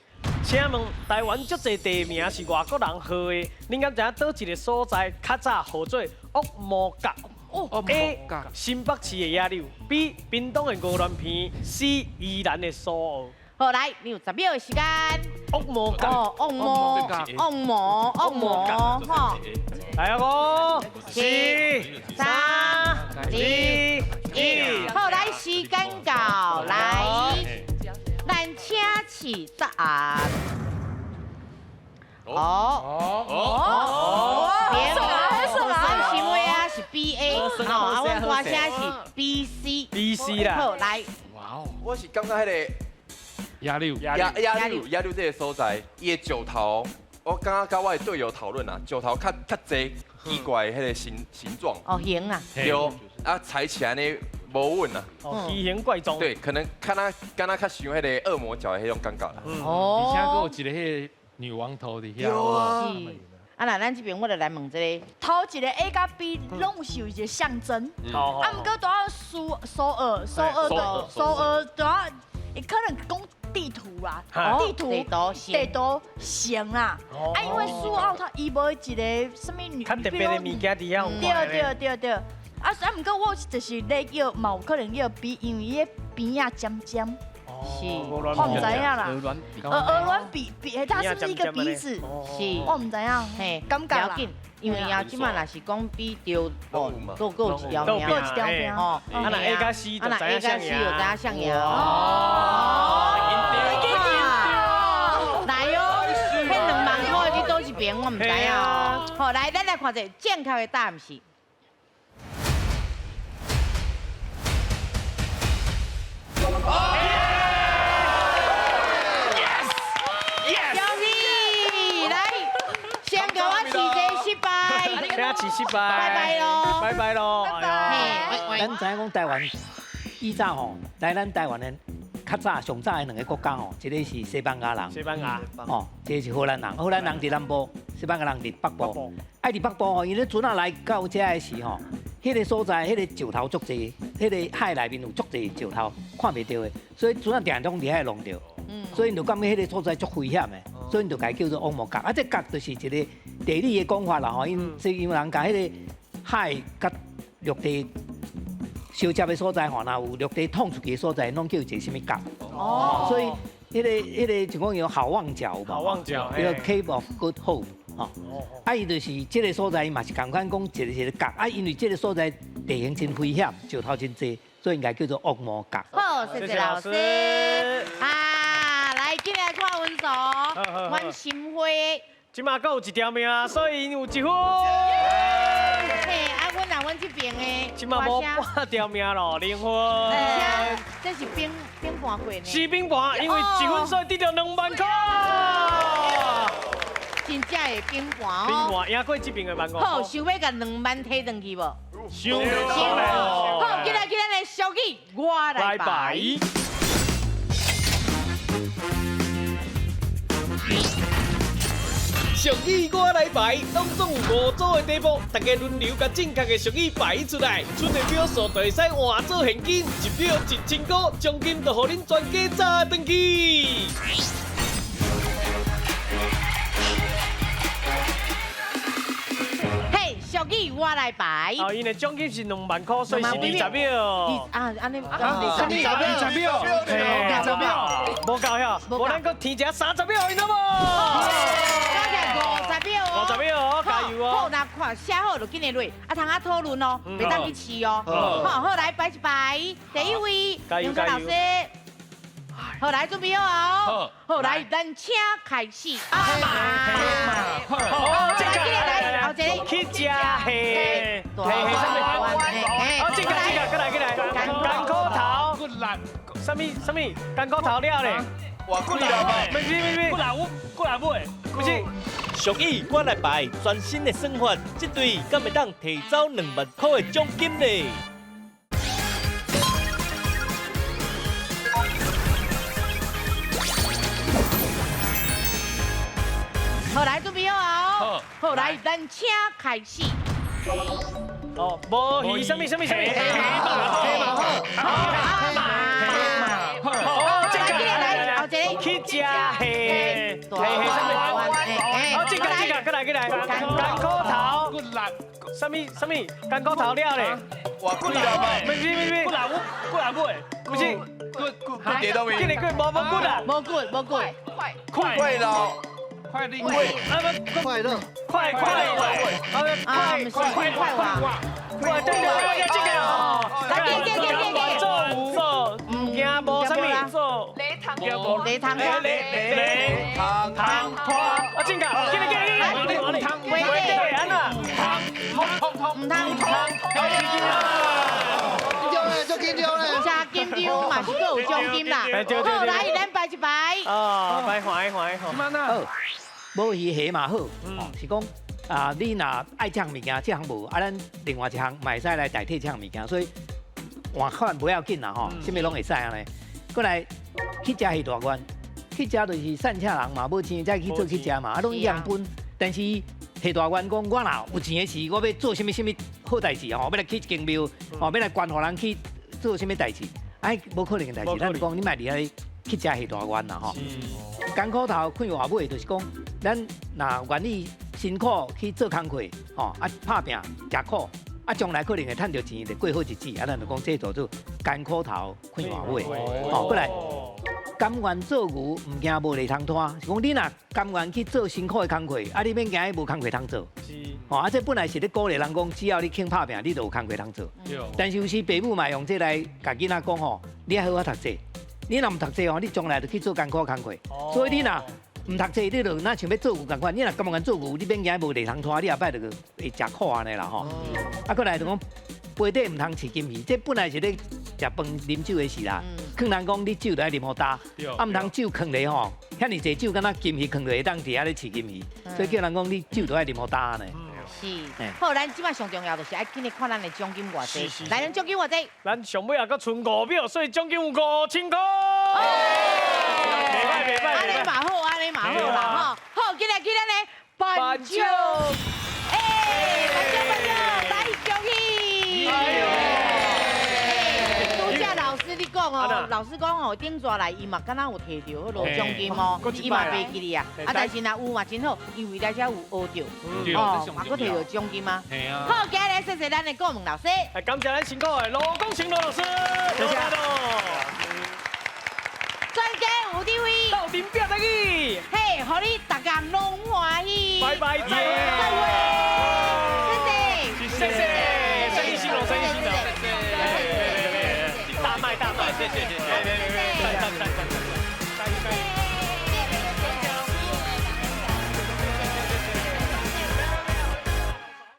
請問台灣足濟地名是外國人號的，恁敢知影佗一个所在較早號做惡魔角？A. 新北市的野柳，B. 屏東的鵝鑾鼻，C. 宜蘭的蘇澳。好，來，你有10秒的時間。惡魔角。哦，惡魔，惡魔，惡魔，吼。來啊，5、4、3、2、1。好，來，時間到，來，咱請試答案。哦哦哦，別，算啊，是 B A，吼，啊，阮歌声是 B C。 B C 啦。好，来。哇哦！我是感觉彼个野柳，野柳这个所在，伊的石头，我刚刚佮我的队友讨论啊，石头较较济奇怪的彼个形状。哦，形啊。对，啊，踩起来呢无稳啊。哦，奇形怪状。对，可能敢若敢若较像彼个恶魔角的彼种感觉啦。哦。而且阁有一个彼个女王头伫遐。对啊。啊，那咱这边我就来问这个，头一个 A 佮 B 拢是有一个象征，啊，毋过拄仔苏苏俄苏俄对苏俄拄仔，伊可能讲地图啊，地图地图城啦，啊，因为苏澳它伊无一个啥物女，较特别的物件伫遐。对对对对，啊，啊，毋过我就是咧叫，嘛有可能叫 B，因为伊的边仔尖尖。是，我毋知影啦。鹅卵鼻鼻，它是不是一个鼻子？是，我毋知影。嘿，感觉啦。因为啊，这马若是讲比著，阁阁有一条命，阁有一条命哦。啊，若 A 佮 C 就知影啥赢。啊，若 A 佮 C 就知影啥赢。哦。来哦，彼2万块去佗一边，我毋知影。好，来，咱来看者正确的答案是。请失败，拜拜咯，拜拜咯。咱知影讲台湾以早吼，来咱台湾的较早上早的两个国家吼，一个是西班牙人，西班牙，哦，一个是荷兰人，荷兰人伫南部，西班牙人伫北部。啊，伫北部吼，𪜶咧船仔来到遮的时吼，彼个所在，彼个石头足济，彼个海内面有足济石头，看袂著的，所以船仔定拢伫遐弄著。所以𪜶就感觉彼个所在足危险的，所以𪜶就共伊叫做恶魔角。啊，这角就是一个地理的讲法啦吼，因这因为人共彼个海佮陆地相接的所在吼，若有陆地淌出去的所在，拢叫一个啥物角。哦。所以彼个就讲有好望角好望角。叫 Cape of Good Hope 吼。啊，伊就是这个所在，伊嘛是仝款讲一个一个角。啊，因为这个所在地形真危险，石头真济，所以应该叫做恶魔角。好，谢谢老师。啊，来进来看分数，阮心花。这马阁有一条命，所以有1分。嘿，啊，阮啊，阮这边的，这马无半条命咯，0分。这是冰冰盘过呢。是冰盘，因为1分所以得到2万块。真正的冰盘哦。冰盘赢过这边的万五。好，想欲共2万提转去无？想。好，进来进来，小记，我来排。俗语我来排，当中有5组的题目，大家轮流共正确的俗语排出来，出的票数就会使换做现金，1票1000块，奖金就予恁全家炸转去。嘿，俗语我来排。哦，𪜶的奖金是2万块，所以是20秒。啊，按呢20秒，20秒，20秒，无够晓，无咱阁添一30秒，𪜶好无？ 50秒哦， 50秒哦，加油哦！好，那看写好就紧来落，啊，通啊讨论哦，袂当去试哦。好，好来摆一摆，第一位，杨老师，好来准备好哦。好来，咱请开始。好，这个来，后一个去食虾，虾虾啥物？哦，这个这个，过来过来，艰苦头，骨力，啥物啥物？艰苦头了咧。哇，骨力，不是不是，骨力有骨力尾，不是。俗语我来排，全新的算法，这队敢会当提走2万块的奖金呢？好，来准备好哦。好，来，咱请开始。哦，无鱼，啥物啥物啥物？黑马好，黑马好，哦，这个来，后一个去食虾，虾虾啥物？哦，这个这个，过来过来，艰苦头，骨力，啥物啥物？艰苦头了咧？哇，骨力，不是不是，骨力有骨力尾，不是，骨骨跌到位，这个骨无无骨啦，无骨无骨，快快快乐，快乐，快乐，快快快，快快快快，快对对对，这个哦，来，给给给给给，做做，毋惊无啥物做。雷糖雷糖雷雷糖糖花，啊，进个，进来进来进来，汤对，安娜，汤汤汤汤汤，汤，足紧张咧。真紧张嘛是阁有奖金啦。好，来，咱排一排。哦，排欢喜欢喜。好，无鱼虾嘛好，是讲啊，你若爱这项物件，这项无，啊，咱另外一项嘛会使来代替这项物件，所以换款不要紧啦吼，啥物拢会使按呢。过来去食鱼大丸，去食就是散赤人嘛，无钱才去做去食嘛，啊，拢一样分。但是谢大元讲，我若有钱的时，我欲做啥物啥物好代志吼，欲来起一间庙，吼，欲来捐予人去做啥物代志，哎，无可能的代志。咱就讲你莫伫遐去食谢大元啦吼。艰苦头困活尾，就是讲，咱若愿意辛苦去做工课，吼，啊拍拚食苦，啊将来可能会趁著钱，就过好日子。啊，咱就讲这叫做艰苦头困活尾，吼，过来。甘愿做牛，毋惊无犁通拖。是讲你若甘愿去做辛苦的工课，啊，你免惊伊无工课通做。是。吼，啊，这本来是咧鼓励人讲，只要你肯拍拚，你就有工课通做。但是有时爸母嘛用这来共囡仔讲吼，你爱好好读册，你若毋读册吼，你将来就去做艰苦工课。所以你若毋读册，你就若想欲做牛仝款，你若甘愿做牛，你免惊无犁通拖，你后摆就会食苦按呢啦吼。啊，过来就讲杯底毋通饲金鱼，这本来是咧食饭啉酒的事啦。劝人讲，你酒著爱啉予焦，啊，毋通酒囥咧吼，遐尔济酒，敢若金鱼囥落会当伫遐咧饲金鱼，所以叫人讲你酒著爱啉予焦呢。是，好，咱这摆上重要就是爱紧来看咱的奖金偌济，来，咱奖金偌济？咱上尾也阁賰5秒，所以奖金有5000箍。袂歹袂歹，按呢嘛好，按呢嘛好啦吼。好，紧来去咱的颁奖，哎，颁奖颁奖，来恭喜！你讲哦，老师讲哦，顶逝来伊嘛敢若有提著彼落奖金哦，伊嘛袂记哩啊。啊，但是若有嘛真好，因为来遮有学著，哦，嘛阁提著奖金啊。好，今日谢谢咱的顾问老师，感谢咱辛苦的罗光成罗老师，谢谢。专家有智慧，斗阵拼台语，嘿，予你逐工拢欢喜。拜拜，再会，谢谢，谢谢，生意兴隆，生意兴隆。大卖大卖，谢谢谢谢。